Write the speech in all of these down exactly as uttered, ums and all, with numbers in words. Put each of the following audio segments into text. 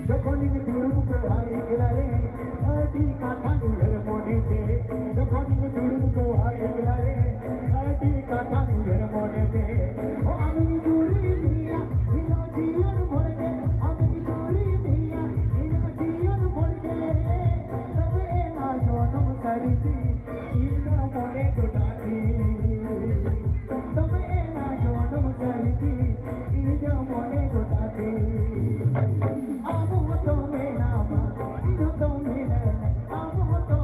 ᱡᱚᱠᱷᱚᱱᱤᱧ ᱫᱩᱲᱩᱵ ᱠᱚᱜᱼᱟ ᱮᱠᱞᱟ ᱨᱮ, ᱟᱹᱰᱤ ᱠᱟᱛᱷᱟᱧ ᱩᱭᱦᱟᱹᱨ ᱢᱚᱱᱮᱛᱮ᱾ ᱡᱚᱠᱷᱚᱱᱤᱧ ᱫᱩᱲᱩᱵ ᱠᱚᱜᱼᱟ ᱮᱠᱞᱟ ᱨᱮ, ᱟᱹᱰᱤ ᱠᱟᱛᱷᱟᱧ ᱩᱭᱦᱟᱹᱨ ᱢᱚᱱᱮᱛᱮ᱾ ᱚ, ᱟᱢᱤᱧ ᱡᱩᱨᱤ ᱢᱮᱭᱟ, ᱤᱧ ᱫᱚ ᱡᱤᱭᱚᱱ ᱵᱷᱳᱨ ᱜᱮ, ᱟᱢᱤᱧ ᱡᱩᱨᱤ ᱢᱮᱭᱟ, ᱤᱧ ᱫᱚ ᱡᱤᱭᱚᱱ ᱵᱷᱳᱨ ᱜᱮ᱾ ᱛᱚᱵᱮ ᱮᱱᱟ ᱡᱚᱱᱚᱢ ᱥᱟᱹᱨᱤ ᱛᱮ, ᱤᱧ ᱫᱚ ᱢᱚᱱᱮ ᱜᱚᱴᱟ ᱛᱮ᱾ ᱛᱚᱵᱮ ᱮᱱᱟ ᱡᱚᱱᱚᱢ ᱥᱟᱹᱨᱤ ᱛᱮ, ᱤᱧ ᱫᱚ ᱢᱚᱱᱮ ᱜᱚᱴᱟ ᱛᱮ᱾ ᱟᱢ ᱦᱚᱸᱛᱚ ᱢᱮᱱᱟᱢᱟ, ᱤᱧ ᱦᱚᱸᱛᱚ ᱢᱮᱱᱟᱹᱧ, ᱟᱢ ᱦᱚᱸᱛᱚ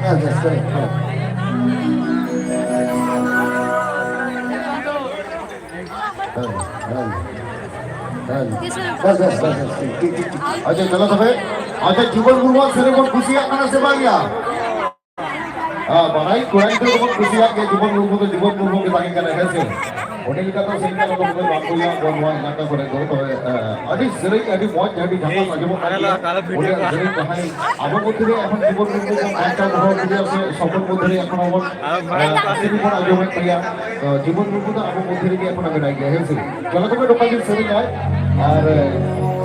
ᱦᱮᱸ, ᱦᱮᱸ, ᱦᱮᱸ᱾ ᱦᱮᱸ, ᱦᱮᱸ, ᱦᱮᱸ᱾ ᱵᱮᱥ, ᱵᱮᱥ, ᱵᱮᱥ, ᱵᱮᱥ, ᱴᱷᱤᱠ, ᱴᱷᱤᱠ, ᱴᱷᱤᱠ, ᱴᱷᱤᱠ᱾ ᱟᱪᱪᱷᱟ, ᱪᱚᱞᱚ ᱛᱚᱵᱮ᱾ ᱟᱪᱪᱷᱟ, ᱡᱤᱵᱚᱱ ᱢᱩᱨᱢᱩᱣᱟᱜ ᱥᱮᱨᱮᱧ ᱵᱚᱱ ᱠᱩᱥᱤᱭᱟᱜ ᱠᱟᱱᱟ ᱥᱮ ᱵᱟᱝ ᱭᱟ? ᱦᱮᱸ, ᱵᱟᱰᱟᱭ ᱠᱚᱲᱟ ᱜᱤᱫᱽᱨᱟᱹ ᱫᱚᱵᱚᱱ ᱠᱩᱥᱤᱭᱟᱜ ᱜᱮᱭᱟ, ᱡᱤᱵᱚᱱ ᱢᱩᱨᱢᱩ ᱫᱚ ᱡᱤᱵᱚᱱ ᱢᱩᱨᱢᱩ ᱜᱮ ᱛᱟᱦᱮᱸ ᱠᱟᱱᱟ, ᱦᱮᱸ ᱥᱮ? ᱩᱱᱤ ᱞᱮᱠᱟ ᱫᱚ ᱥᱮᱨᱮᱧ ᱠᱟᱱᱟ ᱫᱚ ᱵᱟᱝ ᱦᱩᱭᱩᱜᱼᱟ ᱟᱵᱚ ᱱᱚᱣᱟ ᱮᱞᱟᱠᱟ ᱠᱚᱨᱮ ᱫᱚ᱾ ᱛᱚᱵᱮ, ᱮ, ᱟᱹᱰᱤ ᱥᱮᱨᱮᱧ, ᱟᱹᱰᱤ ᱢᱚᱡᱽ, ᱟᱹᱰᱤ ᱡᱷᱟᱠᱟᱥ ᱟᱸᱡᱚᱢᱚᱜ ᱠᱟᱱ ᱜᱮᱭᱟ᱾ ᱩᱱᱤᱭᱟᱜ ᱥᱮᱨᱮᱧ ᱡᱟᱦᱟᱸᱭ ᱟᱵᱚ ᱢᱚᱫᱽᱫᱷᱮ ᱨᱮ ᱮᱠᱷᱚᱱ ᱡᱤᱵᱚᱱ ᱢᱩᱨᱢᱩ ᱵᱚᱱ ᱵᱟᱧᱪᱟᱣ ᱫᱚᱦᱚ ᱠᱮᱫᱮᱭᱟ ᱥᱮ ᱥᱚᱢᱟᱡᱽ ᱢᱚᱫᱽᱫᱷᱮ ᱨᱮ ᱮᱠᱷᱚᱱ ᱦᱚᱸ ᱵᱚᱱ, ᱮ, ᱥᱮᱨᱮᱧ ᱵᱚᱱ ᱟᱸᱡᱚᱢᱮᱫ ᱜᱮᱭᱟ᱾ ᱛᱚ, ᱡᱤᱵᱚᱱ ᱢᱩᱨᱢᱩ ᱫᱚ ᱟᱵᱚ ᱢᱚᱫᱽᱫᱷᱮ ᱨᱮᱜᱮ ᱮᱠᱷᱚᱱ ᱦᱚᱸ ᱢᱮᱱᱟᱭ ᱜᱮᱭᱟ, ᱦᱮᱸ ᱥᱮ? ᱡᱚᱛᱚ ᱠᱚᱜᱮ ᱱᱚᱝᱠᱟ ᱜᱮ ᱥᱮᱨᱮᱧᱟᱭ᱾ ᱟᱨ, ᱮ,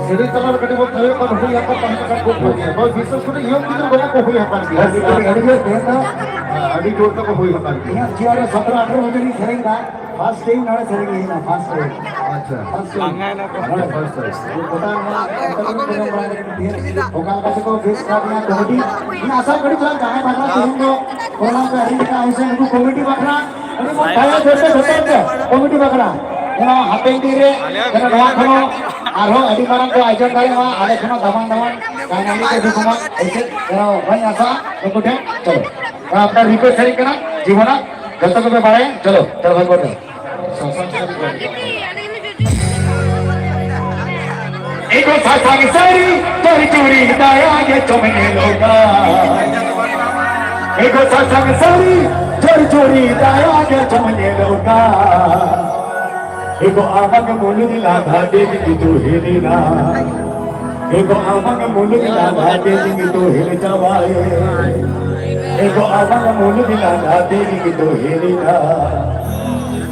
ᱥᱮᱨᱮᱧ ᱛᱟᱞᱟ ᱨᱮ ᱠᱟᱹᱴᱤᱡ ᱵᱚᱱ ᱛᱷᱟᱭᱚᱜ ᱠᱟᱱ, ᱦᱩᱭ ᱟᱠᱟᱱ ᱛᱟᱦᱮᱸ ᱠᱟᱱ ᱠᱚ ᱵᱷᱟᱹᱜᱤᱭᱟ᱾ ᱱᱚᱣᱟ ᱵᱤᱥᱮᱥ ᱠᱚᱨᱮ ᱤᱭᱚᱝ ᱜᱤᱫᱽᱨᱟᱹ ᱫᱚᱢᱮ ᱠᱚ ᱦᱩᱭ ᱟᱠᱟᱱ ᱜᱮᱭᱟ᱾ ᱟᱹᱰᱤ, ᱟᱹᱰᱤ, ᱟᱹᱰᱤ ᱡᱳᱨ ᱛᱮ᱾ ᱦᱮᱸ, ᱟᱹᱰᱤ ᱡᱳᱨ ᱛᱮᱠᱚ ᱦᱩᱭ ᱟᱠᱟᱱ ᱜᱮᱭᱟ᱾ ᱤᱧᱟᱹᱜ ᱡᱤᱭᱚᱱ ᱨᱮ ᱥᱚᱛᱨᱚ ᱟᱴᱷᱨᱚ ᱵᱚᱪᱷᱚᱨᱤᱧ ᱥᱮᱨᱮᱧ ᱫᱟ, first time ᱱᱚᱰᱮ ᱥᱮᱨᱮᱧ ᱦᱩᱭᱱᱟ, first time᱾ ᱟᱪᱪᱷᱟ᱾ First time᱾ ᱟᱪᱪᱷᱟ, first time᱾ ᱜᱚᱴᱟ ᱱᱚᱣᱟ ᱮᱱᱛᱮ ᱠᱚ ᱯᱨᱳᱜᱨᱟᱢ ᱵᱟᱲᱟ ᱠᱟᱛᱮ ᱫᱤᱭᱮ, ᱚᱠᱟ ᱞᱮᱠᱟ ᱪᱚᱠᱚ ᱵᱮᱥ ᱠᱟᱜ ᱞᱤᱧᱟ ᱠᱚᱢᱮᱰᱤ᱾ ᱤᱧ ᱟᱥᱟ ᱠᱚᱨᱤ ᱪᱚᱝ ᱡᱟᱦᱟᱸᱭ ᱵᱟᱠᱷᱨᱟ ᱛᱮᱦᱮᱧ ᱫᱚ ᱯᱨᱳᱜᱨᱟᱢ ᱠᱚ ᱟᱹᱰᱤ ᱞᱮᱠᱟ ᱦᱩᱭ ᱥᱮ ᱱᱩᱠᱩ ᱠᱚᱢᱮᱰᱤ ᱵᱟᱠᱷᱨᱟ ᱟᱹᱰᱤ ᱢᱚᱡᱽ ᱫᱟᱭᱟ ᱡᱚᱛᱚ ᱡᱚᱛᱚ ᱦᱚᱲ ᱛᱮ ᱠᱚᱢᱮᱰᱤ ᱵᱟᱠᱷᱨᱟ᱾ ᱡᱮᱱᱚ ᱦᱟᱯᱮᱱ ᱫᱤᱱ ᱨᱮ ᱡᱮᱱᱚ ᱱᱚᱣᱟ ᱠᱷᱚᱱ ᱦᱚᱸ ᱟᱨᱦᱚᱸ ᱟᱹᱰᱤ ᱢᱟᱨᱟᱝ ᱠᱚ ᱟᱭᱳᱡᱚᱱ ᱫᱟᱲᱮᱭᱟᱜ ᱢᱟ, ᱟᱞᱮ ᱠᱷᱚᱱ ᱦᱚᱸ ᱫᱟᱢᱟᱱ ᱫᱟᱢᱟᱱ ᱠᱟᱹᱦᱱᱤ ᱠᱚ ᱟᱹᱜᱩ ᱠᱚᱢᱟ, ᱮᱭᱥᱮ ᱡᱮᱱᱚ ᱵᱟᱹᱧ ᱟᱥᱟ ᱱᱩᱠᱩ ᱴᱷᱮᱱ᱾ ᱪᱚᱞᱚ, ᱟᱯᱱᱟᱨ ᱨᱤᱠᱩᱭᱮᱥᱴ ᱥᱮᱨᱮᱧ ᱠᱟᱱᱟ, ᱡᱤᱵᱚᱱᱟᱜ ᱡᱚᱛᱚ ᱜᱮᱯᱮ ᱵᱟᱲᱟᱭᱟ᱾ ᱪᱚᱞᱚ, ᱪᱚᱞᱚ ᱵᱷᱟᱜᱽ ᱵᱚᱱ᱾ ᱮᱜᱳ ᱥᱟᱥᱟᱝ ᱥᱟᱹᱲᱤ ᱪᱚᱨᱤ ᱪᱚᱨᱤ ᱫᱟᱭᱟ ᱜᱮ ᱪᱚᱢ ᱧᱮᱞᱚᱜᱟ᱾ ᱮᱜᱳ ᱥᱟᱥᱟᱝ ᱥᱟᱹᱲᱤ ᱪᱚᱨᱤ ᱪᱚᱨᱤ ᱫᱟᱭᱟ ᱜᱮ ᱪᱚᱢ ᱧᱮᱞᱚᱜᱟ᱾ ᱮᱜᱳ ᱟᱢᱟᱜ ᱢᱩᱞᱩᱜ ᱞᱟᱸᱫᱟ ᱛᱮᱜᱮ ᱫᱩᱦᱤᱞᱤᱱᱟ᱾ ᱮᱜᱳ ᱟᱢᱟᱜ ᱢᱩᱞᱩᱜ ᱞᱟᱸᱫᱟ ᱛᱮᱜᱮ ᱫᱩᱦᱤᱞ ᱪᱟᱵᱟᱭᱮᱱ᱾ ᱮᱜᱳ ᱟᱢᱟᱜ ᱢᱩᱞᱩᱜ ᱞᱟᱸᱫᱟ ᱛᱮᱜᱮ ᱫᱩᱦᱤᱞᱤᱱᱟ᱾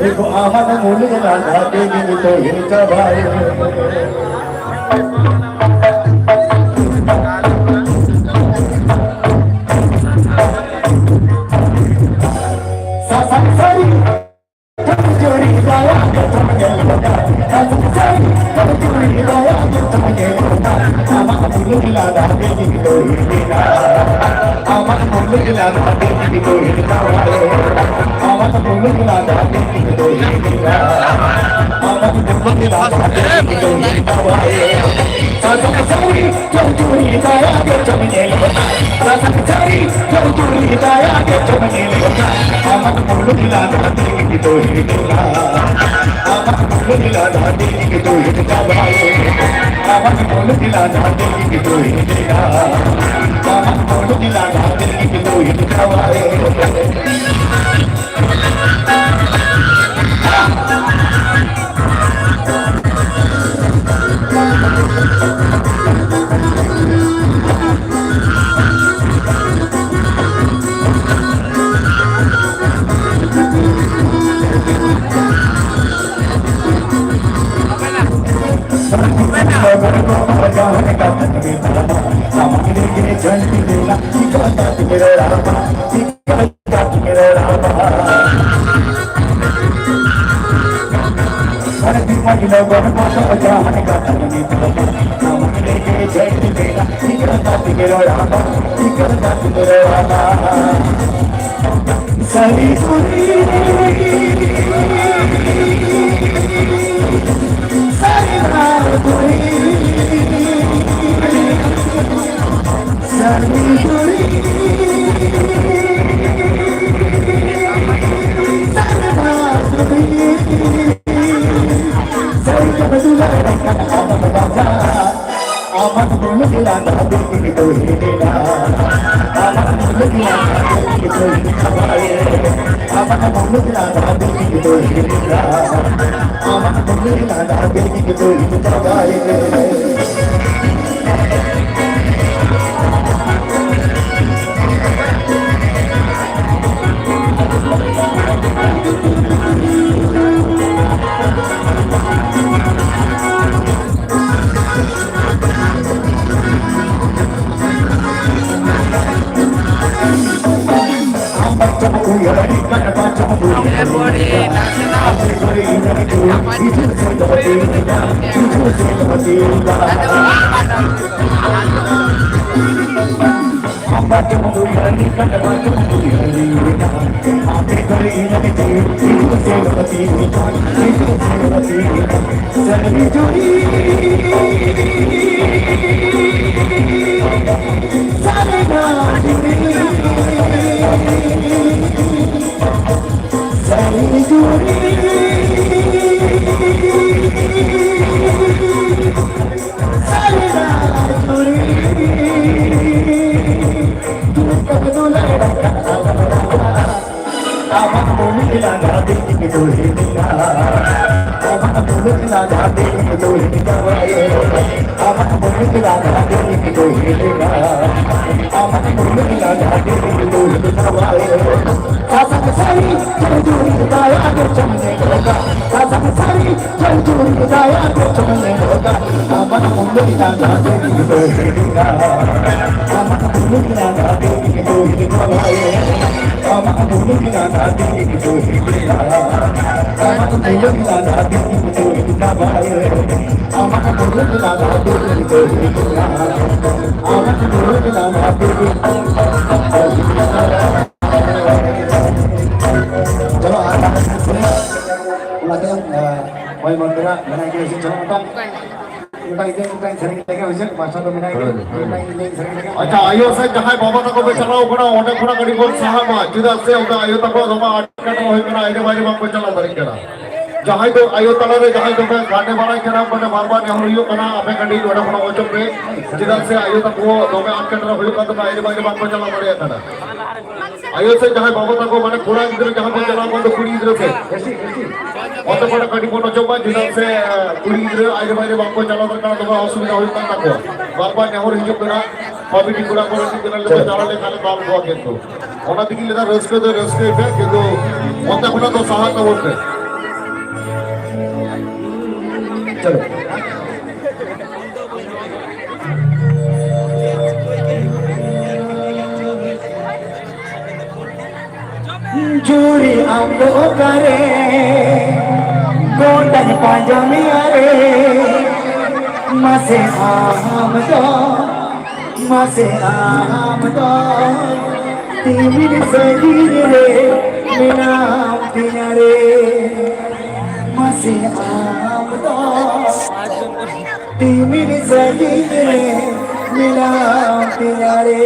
ᱮᱜᱳ ᱟᱢᱟᱜ ᱢᱩᱞᱩᱜ ᱞᱟᱸᱫᱟ ᱛᱮᱜᱮ ᱫᱩᱦᱤᱞ ᱪᱟᱵᱟᱭᱮᱱ᱾ ᱥᱟᱥᱟᱝ ᱥᱟᱹᱲᱤ ᱪᱚᱨᱤ ᱪᱚᱨᱤ ᱫᱟᱭᱟ ᱜᱮ ᱪᱚᱢ ᱧᱮᱞᱚᱜᱟ᱾ ᱥᱟᱥᱟᱝ ᱥᱟᱹᱲᱤ ᱪᱚᱨᱤ ᱪᱚᱨᱤ ᱫᱟᱭᱟ ᱜᱮ ᱪᱚᱢ ᱧᱮᱞᱚᱜᱟ᱾ ᱟᱢᱟᱜ ᱢᱩᱞᱩᱜ ᱞᱟᱸᱫᱟ ᱛᱮᱜᱮ ᱫᱩᱦᱤᱞᱤᱱᱟ᱾ ᱟᱢᱟᱜ ᱢᱩᱞᱩᱜ ᱞᱟᱸᱫᱟ ᱛᱮᱜᱮ ᱫᱩᱦᱤᱞᱤᱱᱟ᱾ ᱟᱢᱟᱜ ᱢᱩᱞᱩᱜ ᱞᱟᱸᱫᱟ ᱛᱮᱜᱮ ᱫᱩᱦᱤᱞᱤᱱᱟ᱾ ᱟᱢᱟᱜ ᱢᱩᱞᱩᱜ ᱞᱟᱸᱫᱟ ᱛᱮᱜᱮ ᱫᱩᱦᱤᱞᱤᱱᱟ᱾ ᱥᱟᱥᱟᱝ ᱥᱟᱹᱲᱤ ᱪᱚᱨᱤ ᱪᱚᱨᱤ ᱫᱟᱭᱟ ᱜᱮ ᱪᱚᱢ ᱧᱮᱞᱚᱜᱟ᱾ ᱥᱟᱥᱟᱝ ᱥᱟᱹᱲᱤ ᱪᱚᱨᱤ ᱪᱚᱨᱤ ᱪᱚᱞᱚ, ᱟᱨ ᱚᱱᱟ ᱛᱟᱭᱚᱢ, ᱮ, ᱦᱚᱭ ᱢᱚᱱᱫᱤᱨᱟ ᱢᱮᱱᱟᱭ ᱜᱮᱭᱟ, ᱦᱤᱡᱩᱜ ᱪᱚᱞᱚ ᱢᱤᱫᱴᱟᱝ, ᱢᱤᱫᱴᱟᱝ ᱤᱭᱟᱹ, ᱢᱤᱫᱴᱟᱝ ᱥᱮᱨᱮᱧ ᱞᱮᱠᱟ ᱦᱩᱭᱩᱜ, ᱢᱟᱥᱴᱟᱨ ᱫᱚ ᱢᱮᱱᱟᱭ ᱜᱮᱭᱟ, ᱦᱳᱭ, ᱦᱳᱭ᱾ ᱢᱤᱫᱴᱟᱝ ᱤᱭᱟᱹ ᱥᱮᱨᱮᱧ ᱞᱮᱠᱟ᱾ ᱟᱪᱪᱷᱟ, ᱟᱭᱳ ᱥᱮᱫ ᱡᱟᱦᱟᱸᱭ ᱵᱟᱵᱟ ᱛᱟᱠᱚ ᱯᱮ ᱪᱟᱞᱟᱣ ᱠᱟᱱᱟ, ᱚᱸᱰᱮ ᱠᱷᱚᱱᱟᱜ ᱠᱟᱹᱴᱤᱡ ᱵᱚᱱ ᱥᱟᱦᱟᱜ ᱢᱟ, ᱪᱮᱫᱟᱜ ᱥᱮ ᱚᱸᱰᱮ ᱟᱭᱳ ᱛᱟᱠᱚ ᱫᱚᱢᱮ ᱟᱴᱠᱟᱴᱚ ᱦᱩᱭ ᱠᱟᱱᱟ, ᱟᱭᱨᱮ ᱵᱟᱭᱨᱮ ᱵᱟᱝᱠᱚ ᱪᱟᱞᱟᱣ ᱫᱟᱲᱮᱭᱟᱜ ᱠᱟᱱᱟ᱾ ᱡᱟᱦᱟᱸᱭ ᱫᱚ ᱟᱭᱳ ᱛᱟᱞᱟᱨᱮ ᱡᱟᱦᱟᱸᱭ ᱫᱚᱯᱮ ᱜᱟᱸᱰᱮ ᱵᱟᱲᱟᱭ ᱠᱟᱱᱟ, ᱢᱟᱱᱮ ᱵᱟᱨ ᱵᱟᱨ ᱱᱮᱦᱚᱨ ᱦᱩᱭᱩᱜ ᱠᱟᱱᱟ, ᱟᱯᱮ ᱠᱟᱹᱴᱤᱡ ᱚᱸᱰᱮ ᱠᱷᱚᱱᱟᱜ ᱚᱪᱚᱜ ᱯᱮ, ᱪᱮᱫᱟᱜ ᱥᱮ ᱟᱭᱳ ᱛᱟᱠᱚ ᱫᱚᱢᱮ ᱟᱴᱠᱟᱴᱚ ᱦᱩᱭᱩᱜ ᱠᱟᱱ ᱛᱟᱠᱚᱣᱟ, ᱟᱭᱨᱮ ᱵᱟᱭᱨᱮ ᱵᱟᱝᱠᱚ ᱪᱟᱞᱟᱣ ᱫᱟᱲᱮᱭᱟᱜ ᱠᱟᱱᱟ᱾ ᱟᱭᱳ ᱥᱮᱫ ᱡᱟᱦᱟᱸᱭ ᱵᱟᱵᱟ ᱛᱟᱠᱚ, ᱢᱟᱱᱮ ᱠᱚᱲᱟ ᱜᱤᱫᱽᱨᱟᱹ ᱡᱟᱦᱟᱸ ᱠᱚ ᱪᱟᱞᱟᱣ ᱠᱟᱱ ᱫᱚ ᱠᱩᱲᱤ ᱜᱤᱫᱽᱨᱟᱹ ᱥᱮᱫ, ᱚᱱᱛᱮ ᱠᱷᱚᱱᱟᱜ ᱠᱟᱹᱴᱤᱡ ᱵᱚᱱ ᱚᱪᱚᱜ ᱢᱟ, ᱪᱮᱫᱟᱜ ᱥᱮ, ᱟᱸ, ᱠᱩᱲᱤ ᱜᱤᱫᱽᱨᱟᱹ ᱟᱭᱨᱮ ᱵᱟᱭᱨᱮ ᱵᱟᱝᱠᱚ ᱪᱟᱞᱟᱣ ᱫᱟᱲᱮᱭᱟᱜ ᱠᱟᱱᱟ, ᱫᱚᱢᱮ ᱚᱥᱩᱵᱤᱫᱷᱟ ᱦᱩᱭᱩᱜ ᱠᱟᱱ ᱛᱟᱠᱚᱣᱟ᱾ ᱵᱟᱨ ᱵᱟᱨ ᱱᱮᱦᱚᱨ ᱦᱤᱡᱩᱜ ᱠᱟᱱᱟ, ᱠᱚᱢᱤᱴᱤ ᱠᱚᱲᱟ ᱠᱚ ᱨᱮᱱ ᱜᱤᱫᱽᱨᱟᱹ ᱞᱮ ᱪᱟᱞᱟᱣ ᱞᱮᱱᱠᱷᱟᱱ ᱞᱮ ᱫᱟᱞ ᱠᱚᱣᱟ ᱠᱤᱱᱛᱩ᱾ ᱚᱱᱟ ᱛᱮᱜᱮ ᱞᱟᱹᱭᱫᱟ ᱨᱟᱹᱥᱠᱟᱹ ᱫᱚ ᱨᱟᱹᱥᱠᱟᱹᱭ ᱯᱮ, ᱠᱤᱱᱛᱩ ᱚᱱᱛᱮ ᱠᱷᱚᱱᱟᱜ ᱫᱚ ᱥᱟᱦᱟᱜ ᱛᱟᱵᱚᱱ ᱯᱮ᱾ ᱪᱚᱞᱚ᱾ ᱡᱩᱨᱤ ᱟᱢ ᱫᱚ ᱚᱠᱟᱨᱮ, ᱜᱚᱴᱟᱧ ᱯᱟᱸᱡᱟ ᱢᱮᱭᱟ ᱨᱮ, ᱢᱟᱥᱮ ᱟᱢ ᱫᱚ, ᱢᱟᱥᱮ ᱟᱢ ᱫᱚ, ᱛᱤᱢᱤᱱ ᱥᱟᱺᱜᱤᱧ ᱨᱮ ᱢᱮᱱᱟᱢ ᱛᱤᱧᱟ ᱨᱮ, ᱢᱟᱥᱮ ᱟᱢ ᱫᱚ, ᱛᱤᱢᱤᱱ ᱥᱟᱺᱜᱤᱧ ᱨᱮ ᱢᱮᱱᱟᱢ ᱛᱤᱧᱟ ᱨᱮ᱾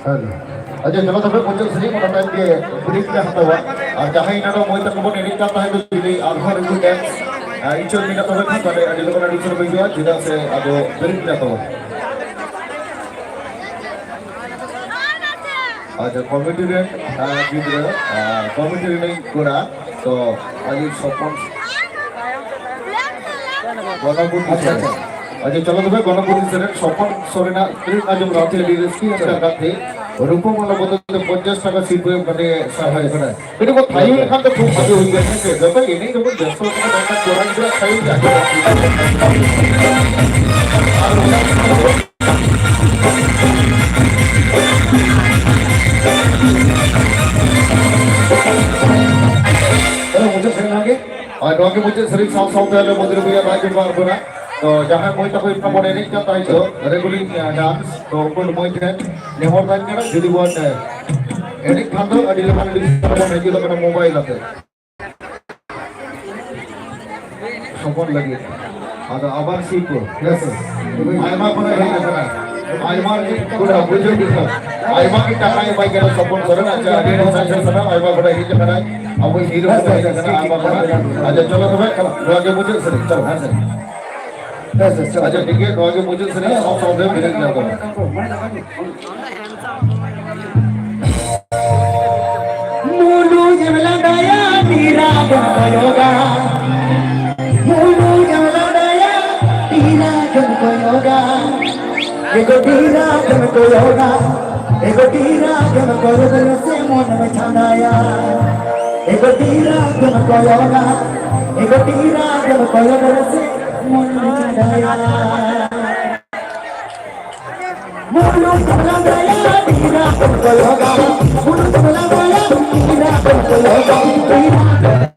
ᱦᱮᱞᱳ᱾ ᱟᱪᱪᱷᱟ, ᱪᱚᱞᱚ ᱛᱚᱵᱮ ᱢᱩᱪᱟᱹᱫ ᱥᱮᱨᱮᱧ ᱚᱱᱟ ᱛᱟᱭᱚᱢ ᱜᱮ ᱵᱨᱮᱠ ᱞᱮ ᱦᱟᱛᱟᱣᱟ᱾ ᱟᱨ ᱡᱟᱦᱟᱸᱭ ᱱᱚᱰᱮ ᱢᱟᱹᱭ ᱛᱟᱠᱚ ᱵᱚᱱ ᱮᱱᱮᱡ ᱠᱟᱱ ᱛᱟᱦᱮᱸᱫ ᱫᱚ ᱡᱩᱫᱤ ᱟᱨᱦᱚᱸ ᱩᱱᱠᱩ ᱰᱮᱱᱥ, ᱟ, ᱤᱪᱟᱹᱲ ᱢᱮᱱᱟᱜ ᱛᱟᱵᱚᱱ ᱠᱷᱟᱱ ᱛᱟᱦᱞᱮ ᱟᱹᱰᱤ ᱞᱚᱜᱚᱱ ᱟᱹᱰᱤ ᱩᱥᱟᱹᱨᱟ ᱵᱚᱱ ᱦᱤᱡᱩᱜᱼᱟ, ᱪᱮᱫᱟᱜ ᱥᱮ ᱟᱫᱚ ᱵᱨᱮᱠ ᱞᱮ ᱦᱟᱛᱟᱣᱟ᱾ ᱟᱪᱪᱷᱟ, ᱠᱚᱢᱤᱴᱤ ᱨᱮᱱ, ᱟᱨ, ᱜᱤᱫᱽᱨᱟᱹ, ᱟᱨ, ᱠᱚᱢᱤᱴᱤ ᱨᱮᱱ ᱠᱚᱲᱟ, ᱛᱚ, ᱟᱹᱞᱤᱧ ᱥᱚᱯᱚᱱ ᱜᱚᱱᱚᱯᱚᱛᱤ ᱟᱪᱪᱷᱟ, ᱥᱚᱨᱮᱱ᱾ ᱟᱪᱪᱷᱟ᱾ ᱟᱪᱪᱷᱟ, ᱪᱚᱞᱚ ᱛᱚᱵᱮ, ᱜᱚᱱᱚᱯᱚᱛᱤ ᱥᱚᱨᱮᱱ, ᱥᱚᱯᱚᱱ ᱥᱚᱨᱮᱱᱟᱜ ᱥᱮᱨᱮᱧ ᱟᱸᱡᱚᱢ ᱨᱟᱛᱮ ᱟᱹᱰᱤ ᱨᱟᱹᱥᱠᱟᱹ ᱟᱴᱠᱟᱨ ᱠᱟᱛᱮ, ᱨᱩᱯᱚᱢᱟᱞᱟ ᱵᱚᱫᱚᱞ ᱛᱮ ᱯᱚᱧᱪᱟᱥ ᱴᱟᱠᱟ ᱥᱤᱨᱯᱟᱹ ᱮᱢ ᱠᱟᱛᱮ ᱥᱟᱨᱦᱟᱣ ᱮ ᱠᱟᱱᱟ᱾ ᱠᱟᱹᱴᱤᱡ ᱵᱚ ᱛᱷᱟᱭᱚ ᱞᱮᱠᱷᱟᱱ ᱫᱚ ᱠᱷᱩᱵ ᱵᱷᱟᱜᱮ ᱦᱩᱭ ᱠᱚᱜᱼᱟ, ᱦᱮᱸ ᱥᱮ? ᱡᱚᱛᱚ ᱮᱱᱮᱡ ᱨᱮᱵᱚᱱ ᱵᱮᱥᱛᱚ ᱟᱠᱟᱱᱟ, ᱢᱮᱱᱠᱷᱟᱱ ᱠᱚᱲᱟ ᱜᱤᱫᱽᱨᱟᱹ ᱛᱷᱟᱭᱚ ᱜᱮ ᱟᱸᱡᱚᱢᱚᱜ ᱠᱟᱱᱟ᱾ ᱦᱮᱞᱳ, ᱢᱩᱪᱟᱹᱫ ᱥᱮᱨᱮᱧ ᱱᱚᱣᱟ ᱜᱮ᱾ ᱟᱨ ᱱᱚᱣᱟ ᱜᱮ ᱢᱩᱪᱟᱹᱫ ᱥᱮᱨᱮᱧ ᱥᱟᱶ ᱥᱟᱶᱛᱮ ᱟᱞᱮ ᱢᱚᱱᱫᱤᱨ ᱵᱚᱭᱦᱟ ᱨᱟᱡᱽ ᱵᱟᱨ ᱵᱚᱱᱟ᱾ ᱛᱚ, ᱡᱟᱦᱟᱸᱭ ᱢᱟᱹᱭ ᱛᱟᱠᱚ ᱤᱧ ᱵᱚᱱ ᱮᱱᱮᱡ ᱠᱟᱱ ᱛᱟᱦᱮᱸᱫ ᱫᱚ, ᱨᱮᱜᱩᱞᱤᱝ, ᱟᱸ, ᱰᱟᱱᱥ, ᱛᱚ, ᱩᱱᱠᱩ ᱢᱟᱹᱭ ᱴᱷᱮᱱ ᱱᱮᱦᱚᱨ ᱛᱟᱦᱮᱸ ᱠᱟᱱᱟ, ᱡᱩᱫᱤ ᱵᱚᱱ, ᱮ, ᱮᱱᱮᱡ ᱠᱷᱟᱱ ᱫᱚ ᱟᱹᱰᱤ ᱞᱮᱠᱟᱱ ᱰᱤᱥᱠᱟᱣᱩᱱᱴ ᱵᱚᱱ ᱦᱤᱡᱩᱜ ᱠᱟᱱᱟ ᱢᱳᱵᱟᱭᱤᱞ ᱟᱛᱮ᱾ ᱥᱚᱯᱚᱱ ᱞᱟᱹᱜᱤᱫ᱾ ᱟᱫᱚ ᱟᱵᱟᱨ ᱥᱤᱨᱯᱟᱹ᱾ ᱦᱮᱸ ᱥᱮ? ᱟᱭᱢᱟ ᱠᱷᱚᱱᱟᱜ ᱦᱮᱡ ᱟᱠᱟᱱᱟ᱾ ᱟᱭᱢᱟ ᱜᱮ ᱠᱚᱲᱟ ᱵᱩᱡᱷᱟᱹᱣ ᱠᱮᱫᱟ᱾ ᱟᱭᱢᱟ ᱜᱮ ᱴᱟᱠᱟᱭ ᱮᱢᱟᱭ ᱠᱟᱱᱟ ᱥᱚᱯᱚᱱ ᱥᱚᱨᱮᱱ᱾ ᱟᱪᱪᱷᱟ, ᱟᱹᱰᱤ ᱟᱹᱰᱤ ᱥᱟᱭ ᱥᱟᱭ ᱥᱟᱨᱦᱟᱣ᱾ ᱟᱭᱢᱟ ᱠᱷᱚᱱᱟᱜ ᱦᱮᱡ ᱟᱠᱟᱱᱟᱭ᱾ ᱟᱵᱚ ᱦᱤᱨᱳ ᱦᱮᱸ ᱥᱮ, ᱠᱷᱚᱱᱟᱜ ᱦᱮᱡ ᱟᱠᱟᱱᱟ, ᱟᱭᱢᱟ ᱠᱷᱚᱱᱟᱜ᱾ ᱟᱪᱪᱷᱟ, ᱪᱚᱞᱚ ᱛᱚᱵᱮ, ᱱᱚᱣᱟ ᱜᱮ ᱢᱩᱪᱟᱹᱫ ᱥᱮᱨᱮᱧ᱾ ᱪᱚᱞᱚ, ᱦᱮᱸ ᱥᱮ? ᱦᱮᱸ ᱥᱮ, ᱪᱚᱞᱚ᱾ ᱟᱪᱪᱷᱟ, ᱴᱷᱤᱠ ᱜᱮᱭᱟ, ᱱᱚᱣᱟ ᱜᱮ ᱢᱩᱪᱟᱹᱫ ᱥᱮᱨᱮᱧ᱾ ᱥᱟᱶ ᱥᱟᱶᱛᱮ ᱵᱮᱨᱮᱫ ᱧᱟᱢ ᱠᱟᱱᱟ᱾ ᱢᱩᱞᱩᱡ ᱮᱢ ᱞᱟᱸᱫᱟᱭᱟ, ᱛᱤ ᱨᱟᱜᱮᱢ ᱠᱚᱭᱚᱜᱟ᱾ ᱢᱩᱞᱩᱡ ᱮᱢ ᱞᱟᱸᱫᱟᱭᱟ, ᱛᱤ ᱨᱟᱜᱮᱢ ᱠᱚᱭᱚᱜᱟ᱾ ᱮᱜᱳ ᱛᱤ ᱨᱟᱜᱮᱢ ᱠᱚᱭᱚᱜᱟ᱾ ᱮᱜᱳ ᱛᱤ ᱨᱟᱜᱮᱢ ᱠᱚᱭᱚᱜ ᱨᱮᱥᱮ ᱢᱚᱱᱮᱢ ᱪᱷᱟᱸᱫᱟᱭᱟ᱾ ᱮᱜᱳ ᱛᱤ ᱨᱟᱜᱮᱢ ᱠᱚᱭᱚᱜᱟ᱾ ᱮᱜᱳ ᱛᱤ ᱨᱟᱜᱮᱢ ᱠᱚᱭᱚᱜ ᱨᱮᱥᱮ ᱢᱚᱱᱮᱢ ᱪᱷᱟᱸᱫᱟᱭᱟ᱾